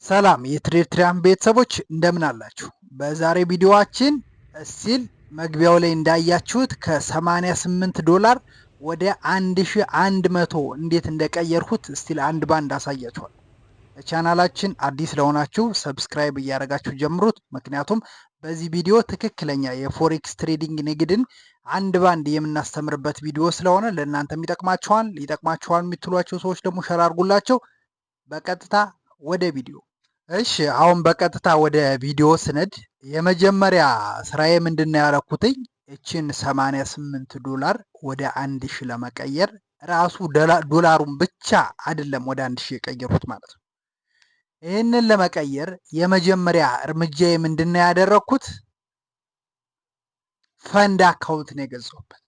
ሰላም የትሬድ ትሪያም ቤተሰቦች፣ እንደምን አላችሁ? በዛሬ ቪዲዮአችን still መግቢያው ላይ እንዳያችሁት ከ88 ዶላር ወደ 1100 እንዴት እንደቀየርኩት still አንድ ባንድ አሳያችኋል። ለቻናላችን አዲስ ለሆናችሁ subscribe እያደረጋችሁ ጀምሩት። ምክንያቱም በዚህ ቪዲዮ ትክክለኛ የ forex trading ንግድን አንድ ባንድ የምናስተምርበት ቪዲዮ ስለሆነ ለእናንተም ይጠቅማችኋል። ይጠቅማችኋል የምትሏቸው ሰዎች ደግሞ share አድርጉላቸው። በቀጥታ ወደ ቪዲዮ። እሺ፣ አሁን በቀጥታ ወደ ቪዲዮ ስንሄድ የመጀመሪያ ስራዬ ምንድን ነው ያደረኩትኝ? እችን 88 ዶላር ወደ 1000 ለመቀየር ራሱ ዶላሩን ብቻ አይደለም ወደ 1000 የቀየርኩት ማለት ነው። ይህንን ለመቀየር የመጀመሪያ እርምጃዬ ምንድን ነው ያደረግኩት? Fund account ነው የገዛሁበት።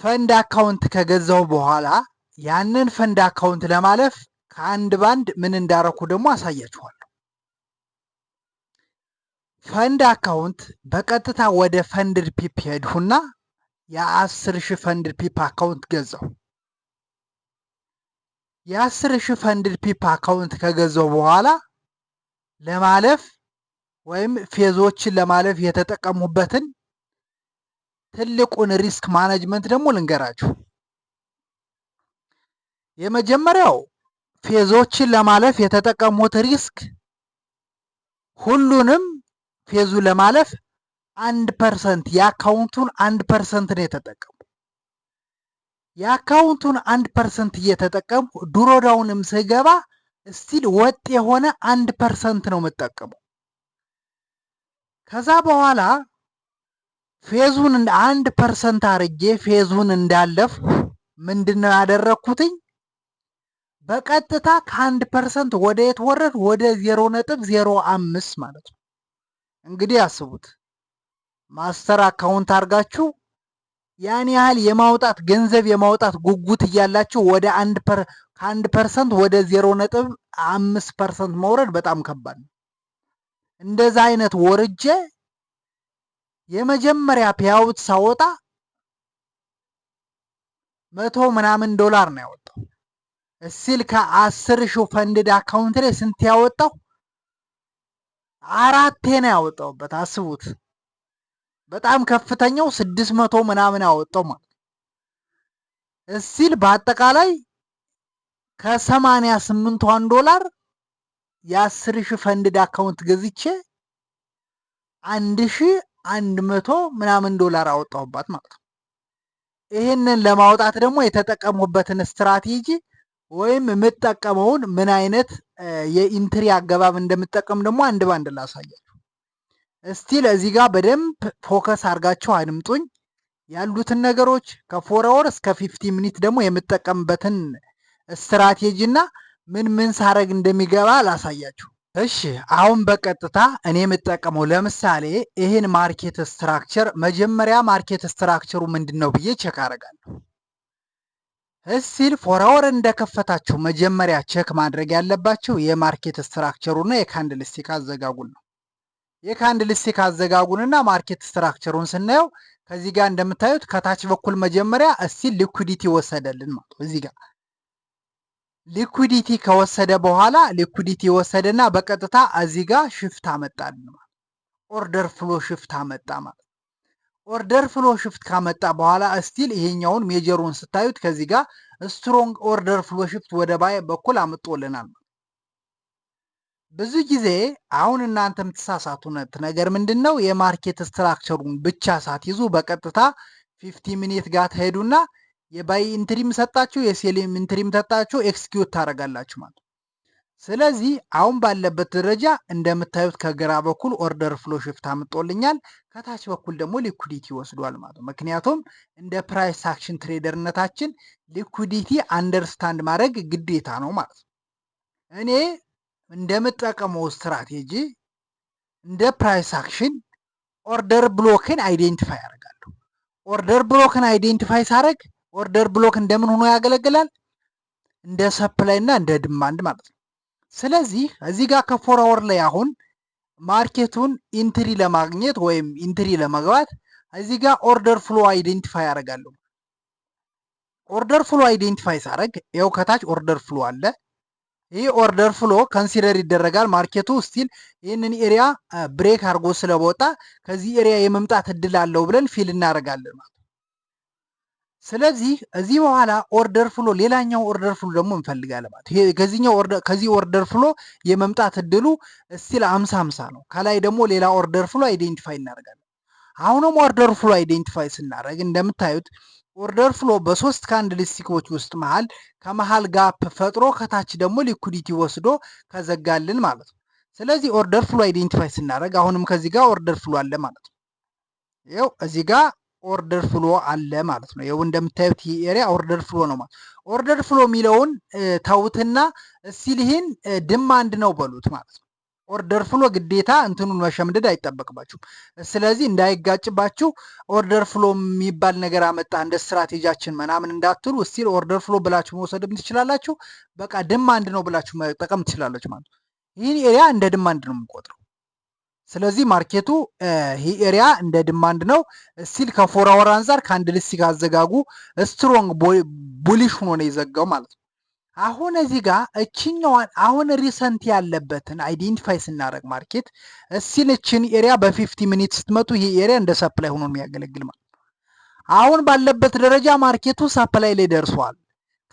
Fund account ከገዛሁ በኋላ ያንን fund account ለማለፍ ከአንድ ባንድ ምን እንዳረኩ ደግሞ አሳያችኋለሁ። Fund account በቀጥታ ወደ Funded Pip ሄድሁና የ10,000 Funded Pip account ገዛሁ። የ10,000 Funded Pip account ከገዛሁ በኋላ ለማለፍ ወይም phase ኦችን ለማለፍ የተጠቀሙበትን ትልቁን risk management ደግሞ ልንገራችሁ። የመጀመሪያው phase ኦችን ለማለፍ የተጠቀሙት risk ሁሉንም phase ኡ ለማለፍ 1% የ account ኡን 1% ነው የተጠቀሙ። የ account ኡን 1% እየተጠቀምኩ drawdown ም ስገባ still ወጥ የሆነ 1% ነው የምጠቀመው። ከዛ በኋላ phase ኡን 1% አርጌ phase ኡን እንዳለፍኩ ምንድን ነው ያደረግኩትኝ? በቀጥታ ከ1% ወደ የት ወረድ? ወደ 0.05 ማለት ነው። እንግዲህ አስቡት፣ master account አድርጋችሁ ያን ያህል የማውጣት ገንዘብ የማውጣት ጉጉት እያላችሁ ወደ አንድ ከ1% ወደ 0.5% መውረድ በጣም ከባድ ነው። እንደዛ አይነት ወርጄ የመጀመሪያ payout ሳወጣ መቶ ምናምን ዶላር ነው ያወጣው። Still ከ10,000 funded account ላይ ስንት ያወጣው? አራቴ ነው ያወጣውበት። አስቡት። በጣም ከፍተኛው 600 ምናምን ያወጣው ማለት still በአጠቃላይ ከ88ቷን ዶላር የ10,000 funded account ገዝቼ 1100 ምናምን ዶላር አወጣሁባት ማለት ነው። ይህንን ለማውጣት ደግሞ የተጠቀሙበትን ስትራቴጂ ወይም የምጠቀመውን ምን አይነት የ entry አገባብ እንደምጠቀም ደግሞ አንድ ባንድ ላሳያችሁ። Still እዚህ ጋር በደንብ focus አድርጋችሁ አድምጡኝ። ያሉትን ነገሮች ከ 4 hour እስከ 15 minute ደግሞ የምጠቀምበትን ስትራቴጂ እና ምን ምን ሳረግ እንደሚገባ ላሳያችሁ። እሺ፣ አሁን በቀጥታ እኔ የምጠቀመው ለምሳሌ ይህን market structure፣ መጀመሪያ market structure ኡ ምንድን ነው ብዬ check አደርጋለሁ። Still 4 hour እንደከፈታችሁ መጀመሪያ check ማድረግ ያለባችሁ የ market structure ኡና የ candlestick አዘጋጉን ነው። የ candlestick አዘጋጉንና market structure ኡን ስናየው ከዚህ ጋር እንደምታዩት ከታች በኩል መጀመሪያ still liquidity ወሰደልን ማለት ነው። እዚህ ጋር liquidity ከወሰደ በኋላ liquidity ወሰደና በቀጥታ እዚህ ጋር shift አመጣልን ማለት order flow shift አመጣ ማለት። Order flow shift ካመጣ በኋላ still ይሄኛውን major ኡን ስታዩት ከዚህ ጋር strong order flow shift ወደ buy በኩል አምጦልናል። ብዙ ጊዜ አሁን እናንተ የምትሳሳቱት ነገር ምንድን ነው? የ market structure ኡን ብቻ ሳትይዙ በቀጥታ 15 minute ጋር ትሄዱና የ buy entry ም ሰጣችሁ የ sell entry ም ሰጣችሁ execute ታደርጋላችሁ ማለት ነው። ስለዚህ አሁን ባለበት ደረጃ እንደምታዩት ከግራ በኩል order flow shift አምጦልኛል፣ ከታች በኩል ደግሞ liquidity ወስዷል ማለት ነው። ምክንያቱም እንደ price action trader ነታችን liquidity understand ማድረግ ግዴታ ነው ማለት ነው። እኔ እንደምጠቀመው ስትራቴጂ እንደ price action order block ን identify አደርጋለሁ። Order block ን identify ሳደርግ order block እንደምን ሆኖ ያገለግላል? እንደ supply እና እንደ demand ማለት ነው። ስለዚህ እዚህ ጋር ከ 4 hour ላይ አሁን market ኡን entry ለማግኘት ወይም entry ለመግባት እዚህ ጋር order flow identify አደርጋለሁ። Order flow identify ሳደርግ ይኸው ከታች order flow አለ። ይህ order flow consider ይደረጋል። Market ኡ still ይህንን area break አድርጎ ስለወጣ ከዚህ area የመምጣት እድል አለው ብለን feel እናደርጋለን ማለት። ስለዚህ እዚህ በኋላ order flow፣ ሌላኛው order flow ደግሞ እንፈልጋለን ማለት። ከዚህኛው ከዚህ order flow የመምጣት እድሉ still 50-50 ነው። ከላይ ደግሞ ሌላ order flow identify እናደርጋለን። አሁንም order flow identify ስናደርግ እንደምታዩት order flow በሶስት candlestick ኦች ውስጥ መሃል ከመሃል gap ፈጥሮ ከታች ደግሞ liquidity ወስዶ ከዘጋልን ማለት ነው። ስለዚህ order flow identify ስናደርግ አሁንም ከዚህ ጋር order flow አለ ማለት ነው። ይኸው እዚህ ጋር order flow አለ ማለት ነው። ይኸው እንደምታዩት ይህ area order flow ነው ማለት። Order flow የሚለውን ተውትና still ይህን demand ነው በሉት ማለት ነው። Order flow ግዴታ እንትኑን መሸምደድ አይጠበቅባችሁም። ስለዚህ እንዳይጋጭባችሁ order flow የሚባል ነገር አመጣ እንደ ስትራቴጂያችን ምናምን እንዳትሉ still order flow ብላችሁ መውሰድም ትችላላችሁ። በቃ demand ነው ብላችሁ መጠቀም ትችላላችሁ ማለት ነው። ይህን area እንደ demand ነው የምንቆጥረው። ስለዚህ market ኡ ይህ area እንደ demand ነው still ከ 4 hour አንጻር candlestick አዘጋጉ strong bullish ሆኖ ነው የዘጋው ማለት ነው። አሁን እዚህ ጋር እችኛዋን አሁን recent ያለበትን identify ስናደርግ market still እችን area በ 50 minute ስትመጡ ይሄ area እንደ supply ሆኖ የሚያገለግል ማለት ነው። አሁን ባለበት ደረጃ market ኡ supply ላይ ደርሷል።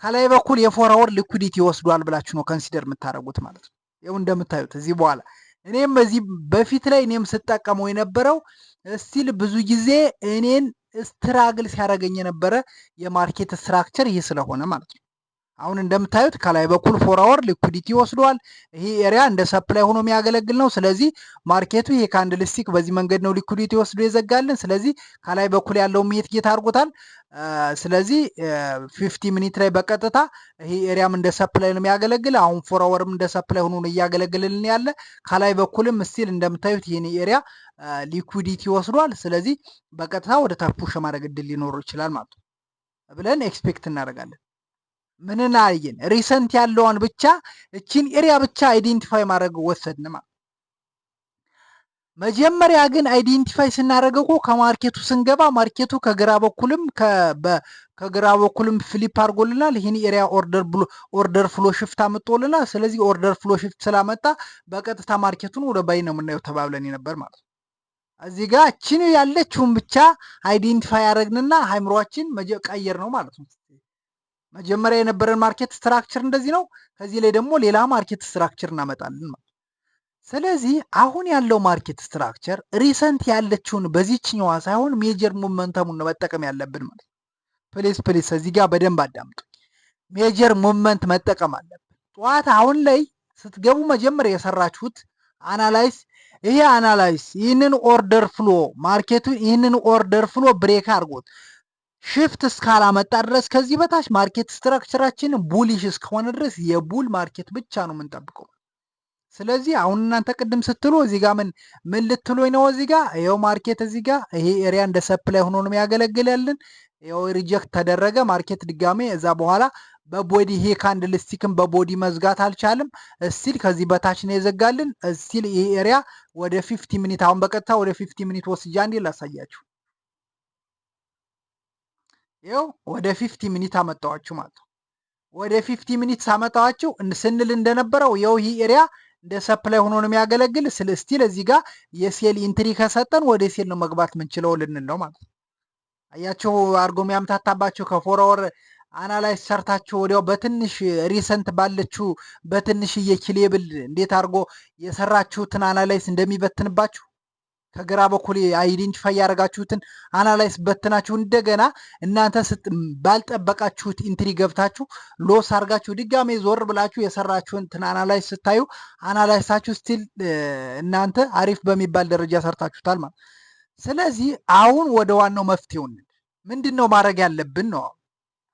ከላይ በኩል የ 4 hour liquidity ወስዷል ብላችሁ ነው consider የምታደርጉት ማለት ነው። ይኸው እንደምታዩት እዚህ በኋላ እኔም በዚህ በፊት ላይ እኔም ስጠቀመው የነበረው still ብዙ ጊዜ እኔን struggle ሲያደርገኝ የነበረ የ market structure ይህ ስለሆነ ማለት ነው። አሁን እንደምታዩት ከላይ በኩል 4 hour liquidity ወስዷል። ይሄ area እንደ supply ሆኖ የሚያገለግል ነው። ስለዚህ market ኡ ይሄ candlestick በዚህ መንገድ ነው liquidity ወስዶ የዘጋልን። ስለዚህ ከላይ በኩል ያለው mitigate አድርጎታል። ስለዚህ 50 minute ላይ በቀጥታ ይሄ area ም እንደ supply ነው የሚያገለግል። አሁን 4 hour ም እንደ supply ሆኖ ነው እያገለግልልን ያለ። ከላይ በኩልም still እንደምታዩት ይህን area liquidity ወስዷል። ስለዚህ በቀጥታ ወደ ታች push ማድረግ እድል ሊኖረው ይችላል ማለት ነው ብለን expect እናደርጋለን። ምንን አየን? Recent ያለውን ብቻ፣ እቺን area ብቻ identify ማድረግ ወሰድን ማለት። መጀመሪያ ግን identify ስናደርገው እኮ ከ market ኡ ስንገባ market ኡ ከግራ በኩልም flip አድርጎልናል። ይህን area order flow shift አምጦልናል። ስለዚህ order flow shift ስላመጣ በቀጥታ market ኡን ወደ buy ነው የምናየው ተባብለን የነበር ማለት ነው። እዚህ ጋር እችን ያለችውን ብቻ identify ያደረግንና አይምሯችን ቀየር ነው ማለት ነው። መጀመሪያ የነበረን market structure እንደዚህ ነው። ከዚህ ላይ ደግሞ ሌላ market structure እናመጣለን ማለት። ስለዚህ አሁን ያለው market structure recent ያለችውን በዚችኛዋ ሳይሆን major momentum ኡን ነው መጠቀም ያለብን ማለት ነው። Please, please፣ እዚህ ጋር በደንብ አዳምጡ። Major movement መጠቀም አለብን። ጠዋት አሁን ላይ ስትገቡ መጀመሪያ የሰራችሁት analysis፣ ይሄ analysis ይህንን order flow market ኡ ይህንን order flow break አድርጎት shift እስካላመጣ ድረስ ከዚህ በታች market structure ኣችን bullish እስከሆነ ድረስ የ bull market ብቻ ነው የምንጠብቀው። ስለዚህ አሁን እናንተ ቅድም ስትሉ እዚህ ጋር ምን ምን ልትሉኝ ነው? እዚህ ጋር ይኸው market እዚህ ጋር ይሄ area እንደ supply ሆኖ ነው የሚያገለግል ያልን። ይኸው reject ተደረገ market ድጋሜ። እዛ በኋላ በ body ይሄ candlestick ን በ body መዝጋት አልቻልም። Still ከዚህ በታች ነው የዘጋልን። Still ይሄ area ወደ 50 minute፣ አሁን በቀጥታ ወደ 50 minute ወስጃ እንዴ ላሳያችሁ። ይኸው ወደ 50 minute አመጣኋችሁ ማለት ነው። ወደ 50 minute ሳመጣኋችሁ ስንል እንደነበረው ይኸው ይህ area እንደ supply ሆኖ ነው የሚያገለግል። ስለ still እዚህ ጋር የ sell entry ከሰጠን ወደ sell ነው መግባት ምንችለው ልንል ነው ማለት ነው። አያችሁ አድርጎ የሚያምታታባችሁ፣ ከ 4 hour analyze ሰርታችሁ ወዲያው በትንሽ recent ባለችው በትንሽዬ key level እንዴት አድርጎ የሰራችሁትን analyze እንደሚበትንባችሁ፣ ከግራ በኩል identify ያደረጋችሁትን analyze በትናችሁ እንደገና እናንተ ባልጠበቃችሁት entry ገብታችሁ loss አድርጋችሁ ድጋሜ ዞር ብላችሁ የሰራችሁትን analyze ስታዩ analyze ኣችሁ still እናንተ አሪፍ በሚባል ደረጃ ሰርታችሁታል ማለት። ስለዚህ አሁን ወደ ዋናው መፍትሄው ምንድን ነው ማድረግ ያለብን ነው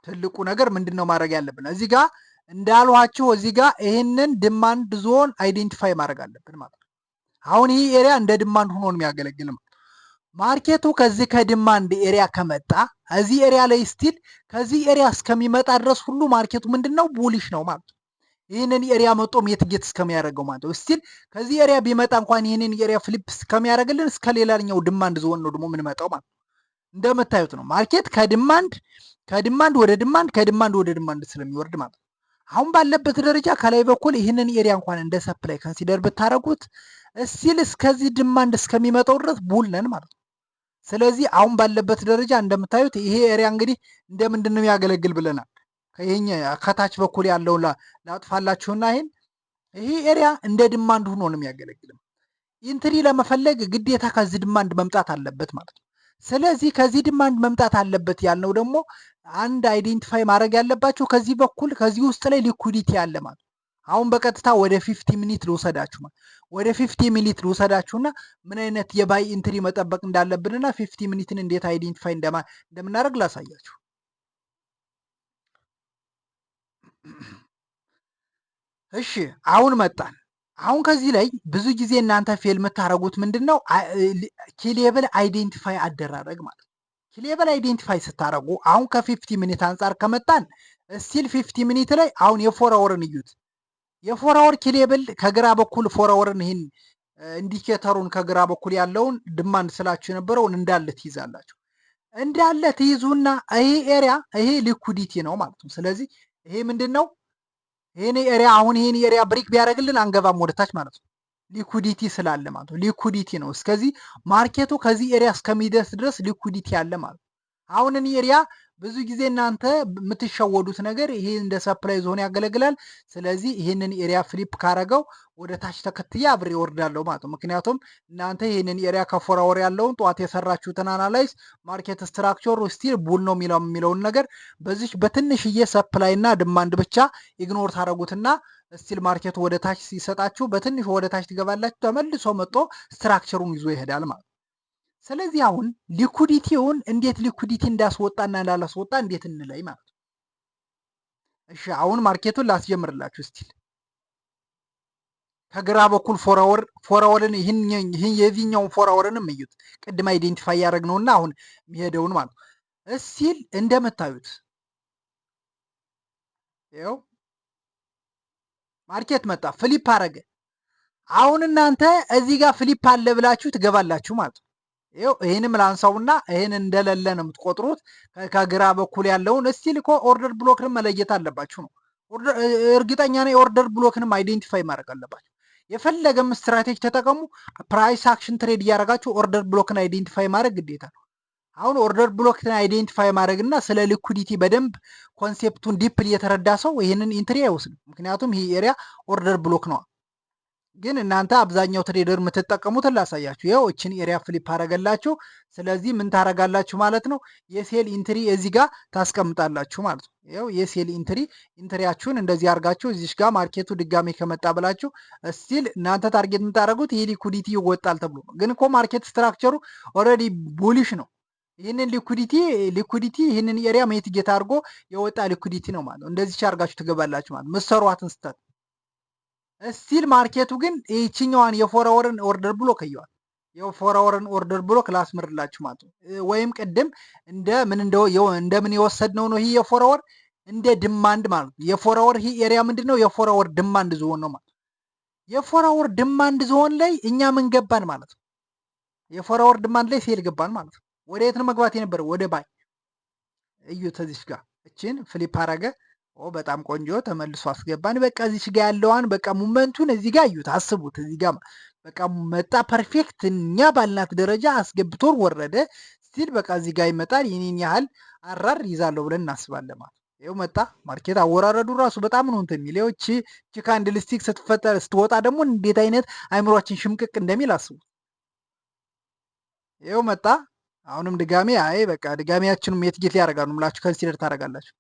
ትልቁ ነገር። ምንድን ነው ማድረግ ያለብን? እዚህ ጋር እንዳልኋችሁ እዚህ ጋር ይህንን demand zone identify ማድረግ አለብን ማለት ነው። አሁን ይህ area እንደ demand ሆኖ ነው የሚያገለግል ማለት። Market ኡ ከዚህ ከ demand area ከመጣ እዚህ area ላይ still ከዚህ area እስከሚመጣ ድረስ ሁሉ market ኡ ምንድን ነው? Bullish ነው ማለት ነው። ይህንን area መጦ mitigate እስከሚያደርገው ማለት ነው። Still ከዚህ area ቢመጣ እንኳን ይህንን area flip እስከሚያደርግልን እስከ ሌላኛው demand zone ነው ደግሞ የምንመጣው ማለት ነው። እንደምታዩት ነው market ከ demand ወደ demand፣ ከ demand ወደ demand ስለሚወርድ ማለት ነው። አሁን ባለበት ደረጃ ከላይ በኩል ይህንን area እንኳን እንደ supply consider ብታደረጉት still እስከዚህ demand እስከሚመጣው ድረስ bull ነን ማለት ነው። ስለዚህ አሁን ባለበት ደረጃ እንደምታዩት ይሄ area እንግዲህ እንደ ምንድን ነው የሚያገለግል ብለናል። ከይሄኛ ከታች በኩል ያለውን ላጥፋላችሁና ይሄን ይሄ area እንደ demand ሆኖ ነው የሚያገለግልም። Entry ለመፈለግ ግዴታ ከዚህ demand መምጣት አለበት ማለት ነው። ስለዚህ ከዚህ demand መምጣት አለበት ያልነው ደግሞ አንድ identify ማድረግ ያለባችሁ ከዚህ በኩል ከዚህ ውስጥ ላይ liquidity አለ ማለት ነው። አሁን በቀጥታ ወደ 15 minute ልውሰዳችሁ ማለት ወደ 15 minute ልውሰዳችሁና ምን አይነት የ buy entry መጠበቅ እንዳለብንና 15 minute ን እንዴት identify እንደምናደርግ ላሳያችሁ። እሺ፣ አሁን መጣን። አሁን ከዚህ ላይ ብዙ ጊዜ እናንተ fail የምታደርጉት ምንድን ነው? Key level identify አደራረግ ማለት ነው። Key level identify ስታደርጉ አሁን ከ 15 minute አንጻር ከመጣን still 15 minute ላይ አሁን የ 4 hour ን እዩት። የ 4 hour key level ከግራ በኩል 4 hour ን ይህን indicator ኡን ከግራ በኩል ያለውን demand ስላችሁ የነበረውን እንዳለ ትይዛላችሁ። እንዳለ ትይዙና ይሄ area ይሄ liquidity ነው ማለት ነው። ስለዚህ ይሄ ምንድን ነው? ይሄን area አሁን ይሄን area break ቢያደርግልን አንገባም ወደታች ማለት ነው። Liquidity ስላለ ማለት ነው። Liquidity ነው። እስከዚህ market ኡ ከዚህ area እስከሚደርስ ድረስ liquidity አለ ማለት ነው። አሁን እኔ area ብዙ ጊዜ እናንተ የምትሸወዱት ነገር ይሄ እንደ supply zone ያገለግላል። ስለዚህ ይህንን area flip ካረገው ወደ ታች ተከትዬ አብሬ ወርዳለሁ ማለት ነው። ምክንያቱም እናንተ ይህንን area ከ 4 hour ያለውን ጠዋት የሰራችሁትን analyze market structure ኡ still bull ነው የሚለውን ነገር በዚች በትንሽዬ supply እና demand ብቻ ignore ታደረጉትና still market ኡ ወደ ታች ሲሰጣችሁ በትንሹ ወደ ታች ትገባላችሁ። ተመልሶ መጥቶ structure ኡን ይዞ ይሄዳል ማለት ነው። ስለዚህ አሁን liquidity ውን እንዴት liquidity እንዳስወጣና እንዳላስወጣ እንዴት እንለይ ማለት ነው። እሺ፣ አሁን market ኡን ላስጀምርላችሁ። Still ከግራ በኩል 4 hour ን ይህን የዚህኛውን 4 hour ንም እዩት። ቅድም identify ያደረግነውና አሁን የሚሄደውን ማለት ነው። Still እንደምታዩት ይኸው market መጣ፣ flip አረገ። አሁን እናንተ እዚህ ጋር flip አለ ብላችሁ ትገባላችሁ ማለት ነው። ይኸው ይህንም ላንሳውና ይህን እንደሌለ ነው የምትቆጥሩት። ከግራ በኩል ያለውን still እኮ order block ንም መለየት አለባችሁ ነው። እርግጠኛ ነኝ order block ንም identify ማድረግ አለባችሁ። የፈለገም ስትራቴጂ ተጠቀሙ፣ price action trade እያደረጋችሁ order block ን identify ማድረግ ግዴታ ነው። አሁን order block ን identify ማድረግ እና ስለ liquidity በደንብ concept ኡን deeply የተረዳ ሰው ይህንን entry አይወስድም። ምክንያቱም ይህ area order block ነው። ግን እናንተ አብዛኛው trader የምትጠቀሙትን ላሳያችሁ። ይኸው እችን area flip አረገላችሁ። ስለዚህ ምን ታረጋላችሁ ማለት ነው? የ sell entry እዚህ ጋር ታስቀምጣላችሁ ማለት ነው። ይኸው የ sell entry ያችሁን እንደዚህ አድርጋችሁ እዚሽ ጋር market ኡ ድጋሜ ከመጣ ብላችሁ still እናንተ target የምታደርጉት ይህ liquidity ይወጣል ተብሎ ነው። ግን እኮ market structure ኡ already bullish ነው። ይህንን liquidity ይህንን area mitigate አድርጎ የወጣ liquidity ነው ማለት ነው። እንደዚህ አድርጋችሁ ትገባላችሁ ማለት ነው። ምሰሯትን ስተት still market ኡ ግን ይችኛዋን የ 4 hour ን order block እየዋል የ 4 hour ን order block ላስምርላችሁ ማለት ነው። ወይም ቅድም እንደ ምን እንደ ምን የወሰድነው ነው ይህ የ 4 hour እንደ demand ማለት ነው። የ 4 hour ይህ area ምንድን ነው? የ 4 hour demand zone ነው ማለት ነው። የ 4 hour demand zone ላይ እኛ ምን ገባን ማለት ነው። የ 4 hour demand ላይ sell ገባን ማለት ነው። ወደ የት ነው መግባት የነበረው? ወደ buy። እዩት፣ እዚች ጋር እችን flip አረገ። ኦ፣ በጣም ቆንጆ፣ ተመልሶ አስገባን። በቃ እዚች ጋር ያለዋን በቃ movement ኡን እዚህ ጋር እዩት፣ አስቡት። እዚህ ጋር በቃ መጣ፣ perfect እኛ ባልናት ደረጃ አስገብቶን ወረደ። Still በቃ እዚህ ጋር ይመጣል። ይህንን ያህል RR ይዛለሁ ብለን እናስባለን ማለት ነው። ይኸው መጣ market። አወራረዱ ራሱ በጣም ነው እንትን የሚል። ይኸው እቺ candlestick ስትፈጠር ስትወጣ ደግሞ እንዴት አይነት አይምሯችን ሽምቅቅ እንደሚል አስቡት። ይኸው መጣ። አሁንም ድጋሜ አይ በቃ ድጋሜያችንም mitigate ሊያደርጋሉ ምላችሁ consider ታደርጋላችሁ።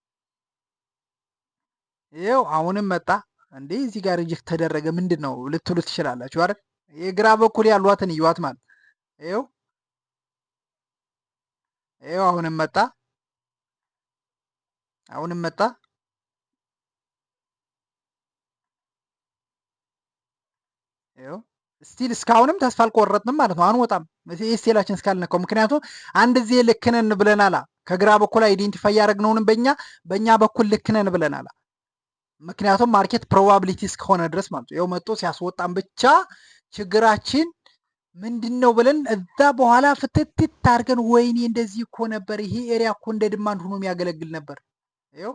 ይኸው አሁንም መጣ። እንዴ፣ እዚህ ጋር reject ተደረገ ምንድን ነው ልትሉ ትችላላችሁ አይደል? የግራ በኩል ያሏትን እዩዋት ማለት። ይኸው አሁንም መጣ። አሁንም መጣ። ይኸው still እስካሁንም ተስፋ አልቆረጥንም ማለት ነው። አንወጣም SL ኣችን እስካልነካው። ምክንያቱም አንድ ጊዜ ልክ ነን ብለናላ። ከግራ በኩል identify ያደረግነውንም በእኛ በኩል ልክ ነን ብለናላ። ምክንያቱም market probability እስከሆነ ድረስ ማለት ነው። ይኸው መጥቶ ሲያስወጣን ብቻ ችግራችን ምንድን ነው ብለን እዛ በኋላ ፍትትት አድርገን ወይኔ እንደዚህ እኮ ነበር፣ ይሄ area እኮ እንደ demand ሆኖ የሚያገለግል ነበር። ይኸው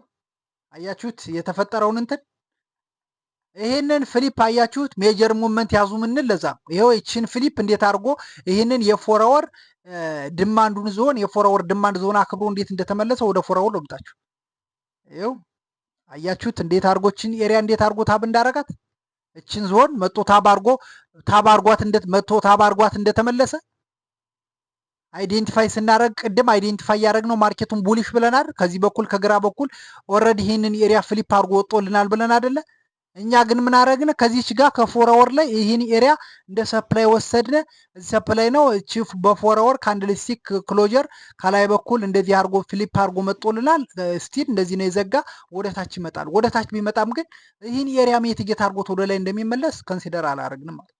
አያችሁት የተፈጠረውን እንትን፣ ይሄንን flip አያችሁት? Major movement ያዙ ምንል ለዛ ነው። ይሄው ይችን flip እንዴት አድርጎ ይህንን የ 4 hour demand ኡን zone፣ የ 4 hour demand zone አክብሮ እንዴት እንደተመለሰ ወደ 4 hour ልምጣችሁ። ይኸው አያችሁት እንዴት አድርጎ እችን area እንዴት አድርጎ tap እንዳረጋት፣ እችን ዞን መጦ tap አድርጎ tap አድርጓት እንደ መቶ tap አድርጓት እንደተመለሰ። Identify ስናደርግ ቅድም identify ያደረግነው market ኡን bullish ብለናል። ከዚህ በኩል ከግራ በኩል already ይህንን area flip አድርጎ ወጦልናል ብለን አይደለ? እኛ ግን ምን አደረግን? ከዚች ጋር ከ 4 hour ላይ ይህን area እንደ supply ወሰድነ። እዚህ supply ነው። እቺ በ 4 hour candlestick closure ከላይ በኩል እንደዚህ አድርጎ flip አድርጎ መጦልናል። Still እንደዚህ ነው የዘጋ። ወደ ታች ይመጣል። ወደ ታች ቢመጣም ግን ይህን area mitigate አድርጎት ወደ ላይ እንደሚመለስ consider አላደረግንም ማለት።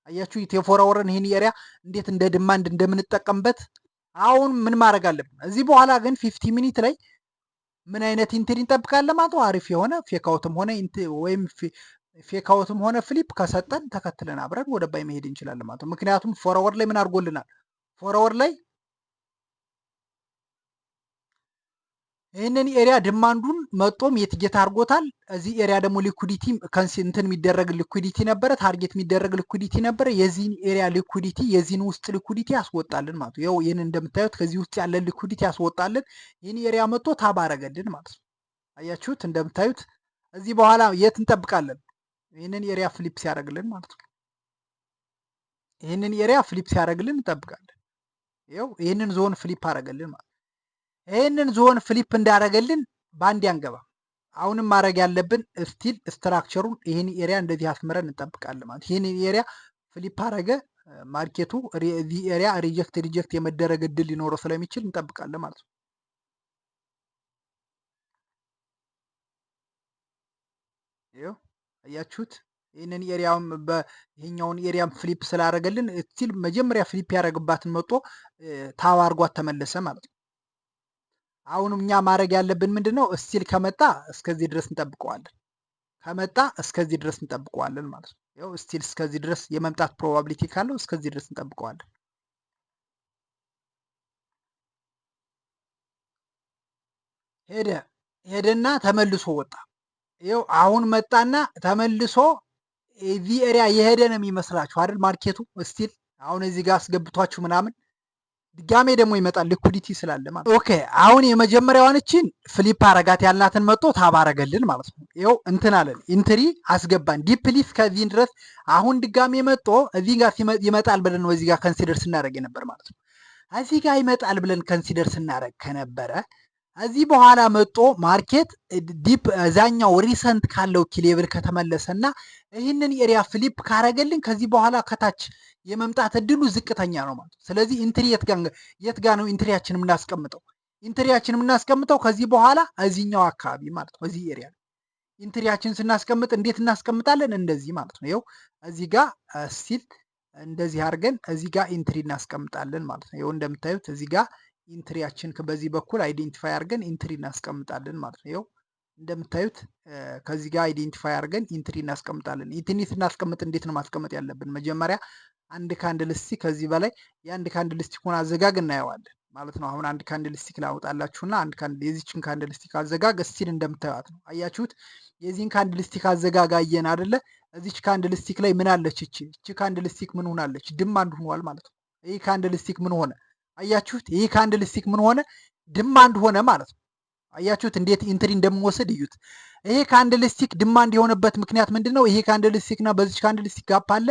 አያችሁ የ 4 hour ን ይህን area እንዴት እንደ demand እንደምንጠቀምበት። አሁን ምን ማድረግ አለብን? እዚህ በኋላ ግን 15 minute ላይ ምን አይነት entry እንጠብቃለን ማለት ነው? አሪፍ የሆነ fake out ም ሆነ ወይም fake out ም ሆነ flip ከሰጠን ተከትለን አብረን ወደ buy መሄድ እንችላለን ማለት ነው። ምክንያቱም 4 hour ላይ ምን አድርጎልናል? 4 hour ላይ ይህንን area demand ኡን መጦም mitigate አድርጎታል። እዚህ area ደግሞ liquidity እንትን የሚደረግ liquidity ነበረ፣ target የሚደረግ liquidity ነበረ። የዚህን area liquidity፣ የዚህን ውስጥ liquidity ያስወጣልን ማለት ነው። ይኸው ይህን እንደምታዩት ከዚህ ውስጥ ያለን liquidity ያስወጣልን። ይህን area መጥቶ tap አረገልን ማለት ነው። አያችሁት እንደምታዩት። እዚህ በኋላ የት እንጠብቃለን? ይህንን area flip ሲያደርግልን ማለት ነው። ይህንን area flip ሲያደርግልን እንጠብቃለን። ይኸው ይህንን zone flip አደረገልን ማለት ነው። ይህንን zone flip እንዳደረገልን በአንድ አንገባ። አሁንም ማድረግ ያለብን still structure ኡን ይህን area እንደዚህ አስምረን እንጠብቃለን ማለት። ይህን area flip አደረገ፣ market ኡ እዚህ area reject የመደረግ እድል ሊኖረው ስለሚችል እንጠብቃለን ማለት ነው። ይኸው አያችሁት። ይህንን area ውም ይሄኛውን area ም flip ስላደረገልን still መጀመሪያ flip ያደረግባትን መጦ tap አድርጓት ተመለሰ ማለት ነው። አሁንም እኛ ማድረግ ያለብን ምንድን ነው? Still ከመጣ እስከዚህ ድረስ እንጠብቀዋለን። ከመጣ እስከዚህ ድረስ እንጠብቀዋለን ማለት ነው። ያው still እስከዚህ ድረስ የመምጣት probability ካለው እስከዚህ ድረስ እንጠብቀዋለን። ሄደ ሄደና ተመልሶ ወጣ። ይኸው አሁን መጣና ተመልሶ እዚህ area የሄደ ነው የሚመስላችሁ አይደል? Market ኡ still አሁን እዚህ ጋር አስገብቷችሁ ምናምን ድጋሜ ደግሞ ይመጣል liquidity ስላለ ማለት። Okay፣ አሁን የመጀመሪያዋን እችን flip አረጋት ያልናትን መጥቶ tap አረገልን ማለት ነው። ይኸው እንትን አለን፣ entry አስገባን deeply እስከዚህ ድረስ። አሁን ድጋሜ መጥቶ እዚህ ጋር ይመጣል ብለን ነው እዚህ ጋር consider ስናደርግ የነበር ማለት ነው። እዚህ ጋር ይመጣል ብለን consider ስናደርግ ከነበረ እዚህ በኋላ መጦ market deep እዛኛው recent ካለው key level ከተመለሰና ይህንን area flip ካረገልን ከዚህ በኋላ ከታች የመምጣት እድሉ ዝቅተኛ ነው ማለት ነው። ስለዚህ entry የት ጋ ነው entry ያችን የምናስቀምጠው? Entry ያችን የምናስቀምጠው ከዚህ በኋላ እዚህኛው አካባቢ ማለት ነው። እዚህ area entry ያችን ስናስቀምጥ እንዴት እናስቀምጣለን? እንደዚህ ማለት ነው። ይኸው እዚህ ጋር still እንደዚህ አድርገን እዚህ ጋር entry እናስቀምጣለን ማለት ነው። ይኸው እንደምታዩት እዚህ ጋር entry ያችን በዚህ በኩል identify አድርገን entry እናስቀምጣለን ማለት ነው። ይኸው እንደምታዩት ከዚህ ጋር identify አድርገን entry እናስቀምጣለን። Entry ስናስቀምጥ እንዴት ነው ማስቀመጥ ያለብን? መጀመሪያ አንድ candlestick፣ ከዚህ በላይ የአንድ candlestick ኡን አዘጋግ እናየዋለን ማለት ነው። አሁን አንድ candlestick ላውጣላችሁና አንድ candle የዚችን candlestick አዘጋግ still እንደምታዩት ነው። አያችሁት? የዚህን candlestick አዘጋግ አየን አደለ? እዚች candlestick ላይ ምን አለች? እቺ candlestick ምን ሆናለች? Demand ሆኗል ማለት ነው። ይህ candlestick ምን ሆነ? አያችሁት? ይህ candlestick ምን ሆነ? Demand ሆነ ማለት ነው። አያችሁት? እንዴት entry እንደምወስድ እዩት። ይሄ candlestick demand የሆነበት ምክንያት ምንድን ነው? ይሄ candlestick እና በዚች candlestick gap አለ።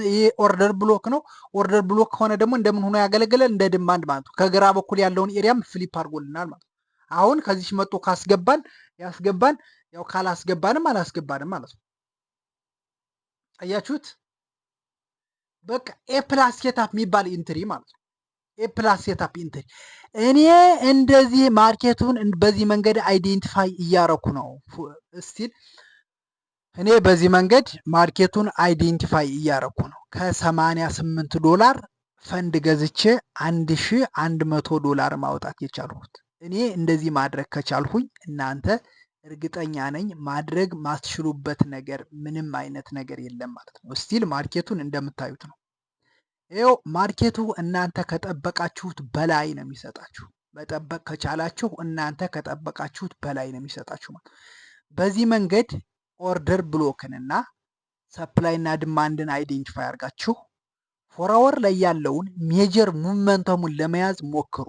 ይሄ order block ነው። Order block ከሆነ ደግሞ እንደምን ሆኖ ያገለግላል? እንደ demand ማለት ነው። ከግራ በኩል ያለውን area ም flip አድርጎልናል ማለት ነው። አሁን ከዚች መጥቶ ካስገባን ያስገባን፣ ያው ካላስገባንም አላስገባንም ማለት ነው። አያችሁት? በቃ A plus setup የሚባል entry ማለት ነው። A plus setup entry። እኔ እንደዚህ market ኡን በዚህ መንገድ identify እያረኩ ነው። Still እኔ በዚህ መንገድ market ኡን identify እያረኩ ነው። ከ88 ዶላር ፈንድ ገዝቼ 1100 ዶላር ማውጣት የቻልኩት፣ እኔ እንደዚህ ማድረግ ከቻልኩኝ እናንተ እርግጠኛ ነኝ ማድረግ ማትችሉበት ነገር ምንም አይነት ነገር የለም ማለት ነው። Still market ኡን እንደምታዩት ነው። ይኸው market ኡ እናንተ ከጠበቃችሁት በላይ ነው የሚሰጣችሁ። መጠበቅ ከቻላችሁ እናንተ ከጠበቃችሁት በላይ ነው የሚሰጣችሁ ማለት። በዚህ መንገድ order block ንና supply እና demand ን identify አድርጋችሁ 4 hour ላይ ያለውን major momentum ኡን ለመያዝ ሞክሩ።